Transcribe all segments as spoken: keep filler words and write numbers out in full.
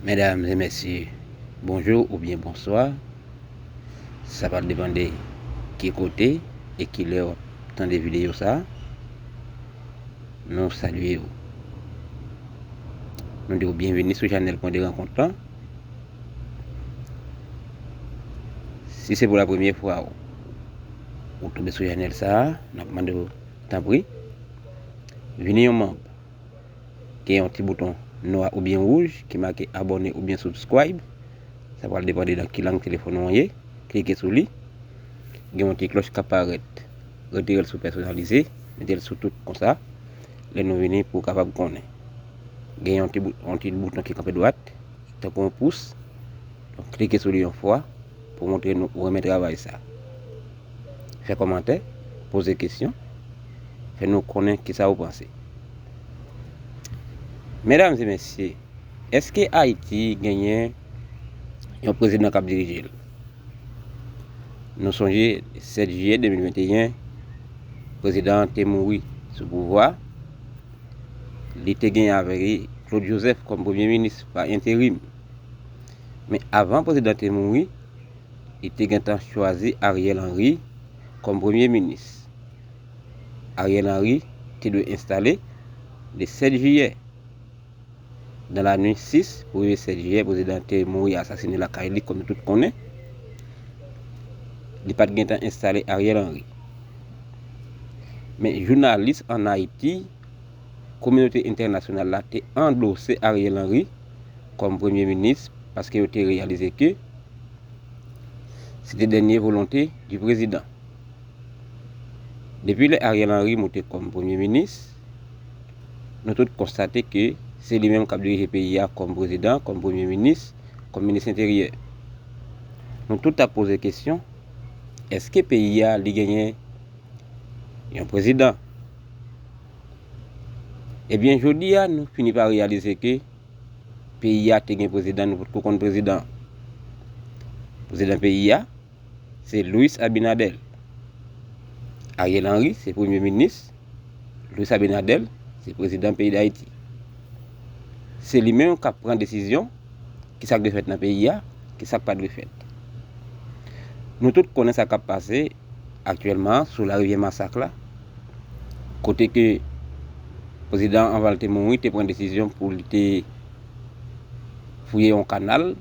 Medam e mesye, bonjou oubyen bonswa. Sa pral depann de ki kote e ki lè w ap tande videyo sa a. Nou salye w. Nou di w byenveni sou chanèl Pwen de Rankont lan. Si se pou la premye fwa w, ou tonbe sou chanèl sa a, n ap mande w, tanpri, vini yon manm. Gen yon ti bouton nwa oubyen wouj ki make abòne oubyen subscribe. Sa pral depann de nan ki lang telefòn ou an ye. Klike sou li. Gen yon ti klòch k ap parèt. Retire l sou pèsonalize. Mete l sou tout konsa. Lè nou vini pou w kapab konnen. Gen yon ti bout-, yon ti bouton ki kanpe dwat, tankou yon pous. Donk, klike sou li yon fwa pou montre nou ou renmen travay sa. Fè kòmantè, poze kesyon, fè nou konnen kisa ou panse. Medam e mesye, èske Ayiti genyen yon prezidan k ap dirije l? Nou sonje sèt jiyè de mil venteyen, prezidan an te mouri sou pouvwa. Li te genyen avèk li Claude Joseph kòm premye minis pa enterim. Men avan prezidan te mouri, li te gentan chwazi Ariel Henry kòm premye minis. Ariel Henry te dwe enstale le sèt jiyè. Dans la nuit six pou rive sèt jiyè, prezidan te mouri asasinen lakay li, kòm nou tout konnen. Li pa t gentan enstale Ariel Henry. Men jounalis ann Ayiti, kominote entènasyonal la te andose Ariel Henry kòm premye minis paske yo te reyalize ke se te dènye volonte di prezidan. Depi lè Ariel Henry moute kòm premye minis, nou tout konstate ke se li menm k ap dirije peyi a kòm prezidan, kòm premye minis, kòm minis enteryè. Nou tout ap poze kesyon, èske peyi a li genyen yon prezidan? Ebyen, jodi a, nou fini pa reyalize ke peyi a te gen prezidan, nou potko konn prezidan. Prezidan peyi a, se Luis Abinader. Ariel Henry, se premye minis. Luis Abinader, se prezidan peyi Dayiti. Se li menm k ap pran desizyon, kisa k dwe fèt nan peyi a, kisa k pa dwe fèt. Nou tout konnen sa k ap pase aktyèlman sou larivyè Masak la, kote ke prezidan anvan l te mouri te pran desizyon pou li te fouye yon kanal,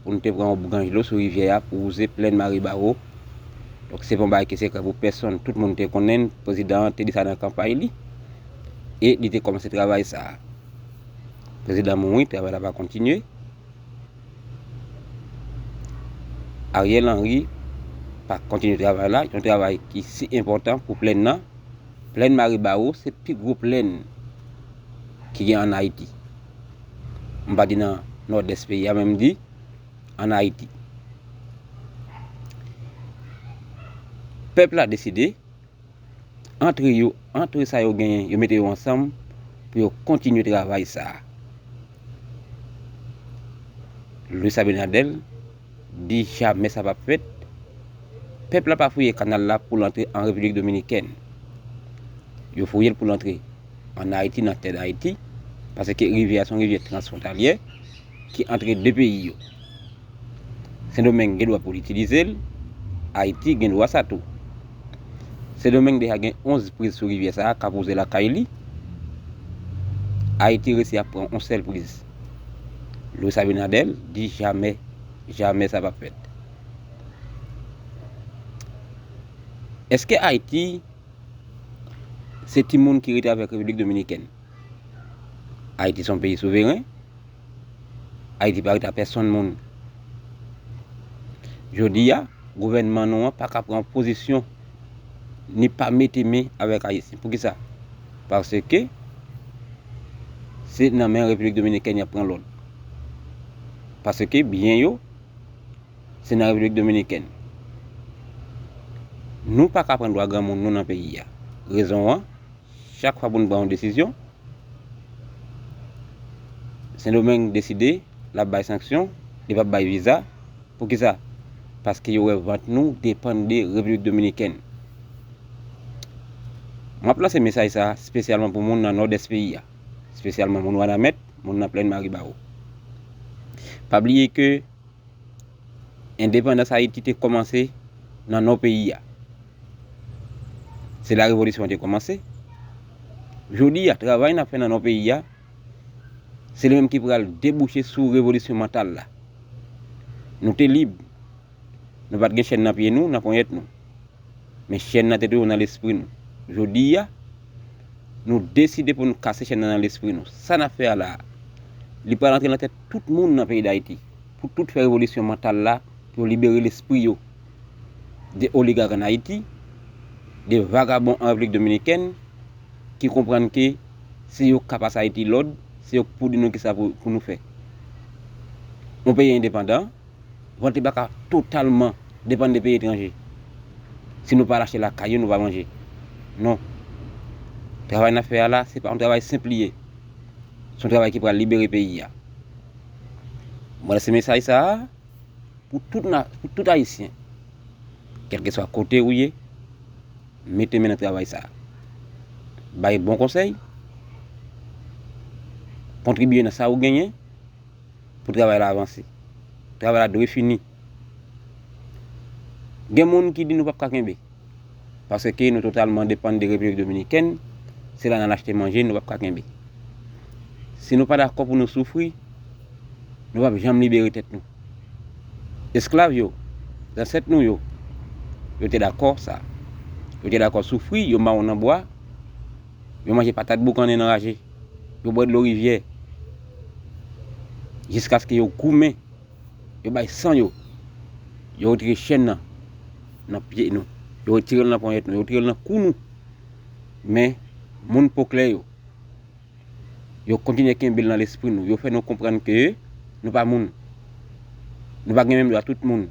pou nou te pran yon bouganj dlo sou rivyè a pou wouze plèn Maribawo. Donk, se pa yon bagay ki sekrè pou pèsonn, tout moun te konnen l, prezidan an te di sa nan kanpay li, e li te kòmanse travay sa a. Prezidan mouri, travay la pa kontinye. Ariel Henry pa kontinye travay la, yon travay ki si enpòtan pou plèn nan. Plèn Maribawo se pi gwo plèn ki gen ann Ayiti. M pa di nan nòdès peyi a, men m di ann Ayiti. Pèp la deside, antre yo, antre sa yo genyen, yo mete yo ansanm pou yo kontinye travay sa a. Luis Abinader di jamè sa p ap fèt. Pèp la pa fouye kanal la pou l antre an Repiblik Dominikèn. Yo fouye l pou l antre ann Ayiti, nan tè Dayiti, paske rivyè a se yon rivyè transfwontalyè ki antre de peyi yo. Sendomeng gen dwa pou l itilize l, Ayiti gen dwa sa tou. Sendomeng deja gen onz priz sou rivyè sa a k ap wouze lakay li. Ayiti resi ap pran yon sèl priz. Luis Abinader di jamè, jamè sa p ap fèt. Èske Ayiti se timoun ki rete avèk Repiblik Dominikèn? Ayiti se yon peyi souveren. Ayiti pa rete a pèsonn moun. Jodi a, gouvènman nou an pa ka pran pozisyon ni pa mete men avèk Ayisyen. Poukisa? Paske se nan men Repiblik Dominikèn y ap pran lòd. Paske byen yo, se nan Repiblik Dominikèn. Nou pa ka pran dwa granmoun nou nan peyi a. Rezon an, chak fwa pou n pran yon desizyon, Sendomeng deside l ap bay sanksyon, li p ap bay viza. Poukisa? Paske yo wè vant nou depann de Repiblik Dominikèn. M ap lanse mesaj sa a espesyalman pou moun nan nòdès peyi a, espesyalman moun Wanament, moun nan plèn Maribawo. Pa bliye ke endepandans Ayiti te kòmanse nan nò peyi a. Se la revolisyon an te kòmanse. Jodi a, travay n ap fè nan nò peyi a, se li menm ki pral debouche sou revolisyon mantal la. Nou te lib. Nou pa t gen chèn nan pye nou, nan ponyèt nou. Men chèn nan te toujou nan lespri nou. Jodi a, nou deside pou nou kase chèn nan nan lespri nou. Sa n ap fè a la a, li pral antre nan tèt tout moun nan peyi Dayiti. Pou tout fè revolisyon mantal la, pou yo libere lespri yo. De oligak ann Ayiti, de vagabon an Repiblik Dominikèn, ki konprann ke se yo k ka pase Ayiti lòd, se yo k pou di nou kisa pou, pou nou fè. Yon peyi endepandan, vant li pa ka totalman depann de peyi etranje. Si nou pa al achte lakay yo, nou pa manje. Non. Travay n ap fè a la, se pa yon travay senp li ye. Se yon travay ki pral libere peyi a. Mwen lanse mesaj sa a pou tout, na, pou tout Ayisyen. Kèlkeswa kote ou ye, mete men nan travay sa a. Bay bon konsèy, kontribye nan sa ou genyen, pou travay la avanse. Travay la dwe fini. Gen moun ki di nou p ap ka kenbe. Paske nou totalman depann de Repiblik Dominikèn, se la n al achte manje, nou p ap ka kenbe. Si nou pa dakò pou nou soufri, nou p ap janm libere tèt nou. Esklav yo, zansèt nou yo, yo te dakò sa. Yo te dakò soufri, yo mawon nan bwa, yo manje patat boukannen nan raje, yo bwè dlo rivyè, jiskaske yo goumen, yo bay san yo, yo retire chèn nan, nan pye nou, yo retire l nan ponyèt nou, yo retire l nan kou nou. Men, moun po klè yo, yo kontinye kenbe l nan lespri nou, yo fè nou konprann ke nou pa moun. Nou pa gen menm dwa tout moun.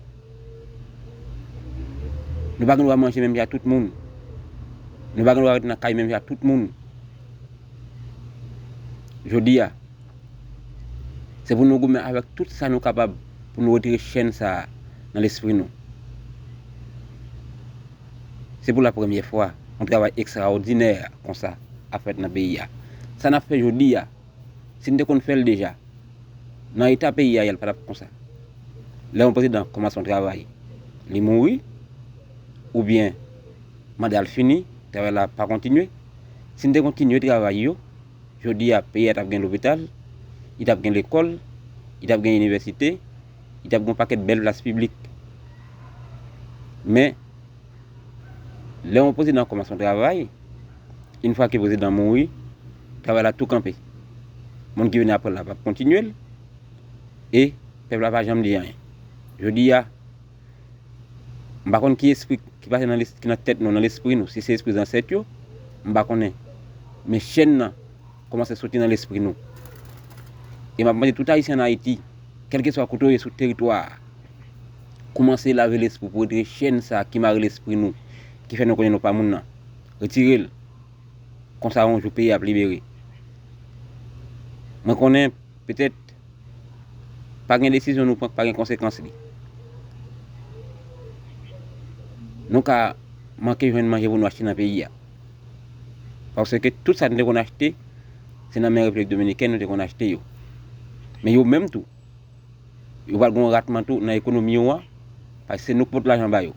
Nou pa gen dwa manje menm jan ak tout moun. Nou pa gen dwa rete nan kay menm jan ak tout moun. Jodi a, se pou nou goumen avèk tout sa nou kapab pou nou retire chèn sa a nan lespri nou. Se pou la premyè fwa, yon travay ekstraòdinè konsa ap fèt nan peyi a. Sa n ap fè jodi a, si n te konn fè l deja, nan eta peyi a ye a, l pa t ap konsa. Lè yon prezidan kòmanse yon travay, li mouri, oubyen manda l fini, travay la pa kontinye. Si n te kontinye travay yo, jodi a, peyi a t ap gen lopital, li t ap gen lekòl, li t ap gen inivèsite, li t ap gen yon pakèt bèl plas piblik. Men, lè yon prezidan kòmanse yon travay, yon fwa ke prezidan mouri, travay la tou kanpe. Moun ki vini apre l la p ap kontinye l, e pèp la pa janm di anyen. Jodi a, m pa konn ki espri ki pase nan les-, ki nan tèt nou, nan lespri nou, si se espri zansèt yo, m pa konnen. Men chèn nan kòmanse soti nan lespri nou. E m ap mande tout Ayisyen ann Ayiti, kèlkeswa kote w ye sou teritwa a, kòmanse lave lespri w pou retire chèn sa a ki mare lespri nou, ki fè nou konnen nou pa moun nan. Retire l. Konsa, yon jou, peyi a ap libere. Mwen konnen, petèt, pa gen desizyon nou pran k pa gen konsekans li. Nou ka manke jwenn manje pou nou achte nan peyi a. Paske tout sa n te konn achte, se nan men Repiblik Dominikèn nou te konn achte yo. Men yo menm tou, yo pral gen yon ratman tou nan ekonomi yo an, paske se nou k pot lajan ba yo.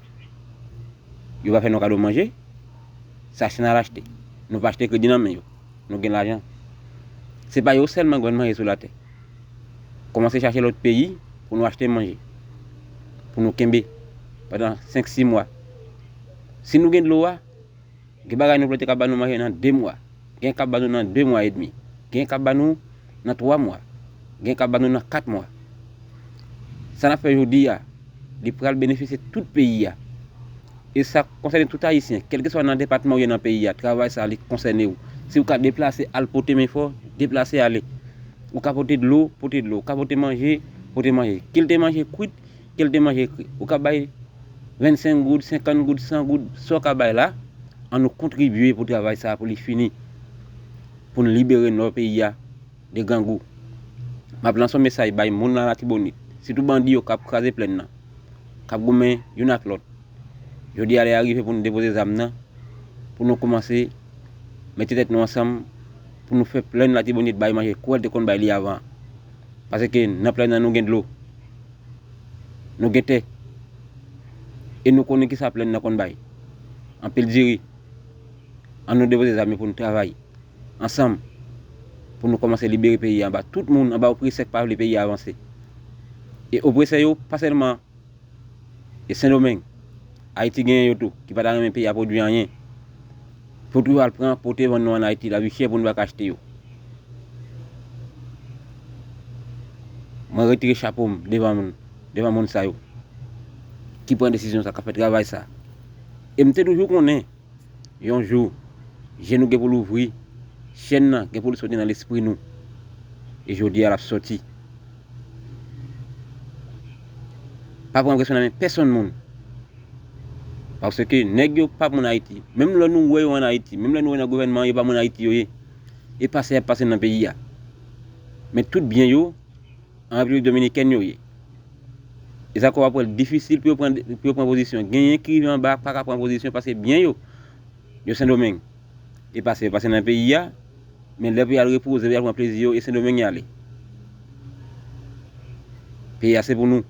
Yo pa fè nou kado manje, se achte n al achte. Nou pa achte kredi nan men yo. Nou gen lajan. Se pa yo sèlman k vann manje sou latè. Kòmanse chache lòt peyi pou nou achte manje. Pou nou kenbe pandan senk, sis mwa. Si nou gen dlo a, gen bagay nou plante k ap ba nou manje nan de mwa. Gen k ap ba nou nan de mwa edmi. Gen k ap ba nou nan twa mwa. Gen k ap ba nou nan kat mwa. Sa n ap fè jodi a, li pral benefisye tout peyi a. E sa konsène tout Ayisyen, kèlkeswa nan depatman w ye nan peyi a, travay sa a, li konsène w. Si w ka deplase al pote men fò, deplase ale. Ou ka pote dlo, pote dlo. Ou ka pote manje, pote manje. Ke l te manje kwit, ke l te manje kri. Ou ka bay vennsenk goud, senkant goud, san goud, sa w ka bay la, ann nou kontribye pou travay sa a, pou li fini. Pou n libere nò peyi a de grangou. M ap lanse yon mesaj bay moun nan Latibonit, sitou bandi yo k ap kraze plèn nan, k ap goumen youn ak lòt. Jodi a, lè a rive pou nou depoze zam nan, pou nou kòmanse mete tèt nou ansanm, pou nou fè plèn Latibonit bay manje kou l te konn bay li avan. Paske nan plèn nan nou gen dlo. Nou gen tè. E nou konnen kisa plèn nan konn bay. Anpil diri. Ann nou depoze zam yo pou nou travay ansanm. Pou nou kòmanse libere peyi a anba tout moun, anba opresè k pa vle peyi a avanse. E opresè yo, pa sèlman e Sendomeng, Ayiti genyen yo tou, ki pa ta renmen peyi a pwodui anyen. Pou tou al pran, pote vann nou ann Ayiti, lavi chè pou nou pa ka achte yo. Mwen retire chapo m devan moun, devan moun sa yo. Ki pran desizyon sa, k ap fè travay sa. E m te toujou konnen, yon jou, je nou gen pou louvri, chèn nan gen pou l soti nan lespri nou. E jodi a l ap soti. Pa pran presyon nan men pèsonn moun. Paske nèg yo pa moun Ayiti. Menm lè nou wè yo ann Ayiti, menm lè nou wè nan gouvènman an, yo pa moun Ayiti yo ye. E pase y ap pase nan peyi a. Men tout byen yo, an Repiblik Dominikèn yo ye. E sa k ap wè l difisil pou yo pran, pou yo pran pozisyon. Genyen ki rive anba, pa ka pran pozisyon paske byen yo, yo Sendomeng. E pase, pase nan peyi a, men lè pou y al repoze, pou y al pran plezi yo, e Sendomeng y ale. Peyi a se pou nou.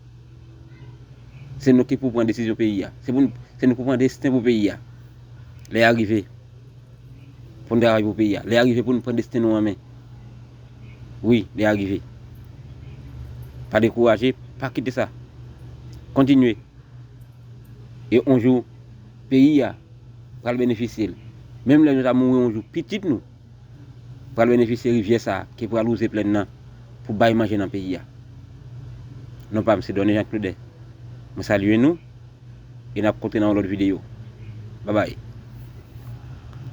Se nou ki pou pran desizyon peyi a. Se pou nou, se nou pou pran desten pou peyi a. Lè a rive pou n travay pou peyi a. Lè a rive pou n pran desten nou an men. Wi, lè a rive. Pa dekouraje, pa kite sa. Kontinye. E yon jou, peyi a pral benefisye l. Menm lè nou ta mouri yon jou, pitit nou pral benefisye rivyè sa a ki pral wouze plèn nan pou bay manje nan peyi a. Non pa m se Donny Jean Claude. Mwen salye nou e n ap kontre nan yon lòt videyo. Babay.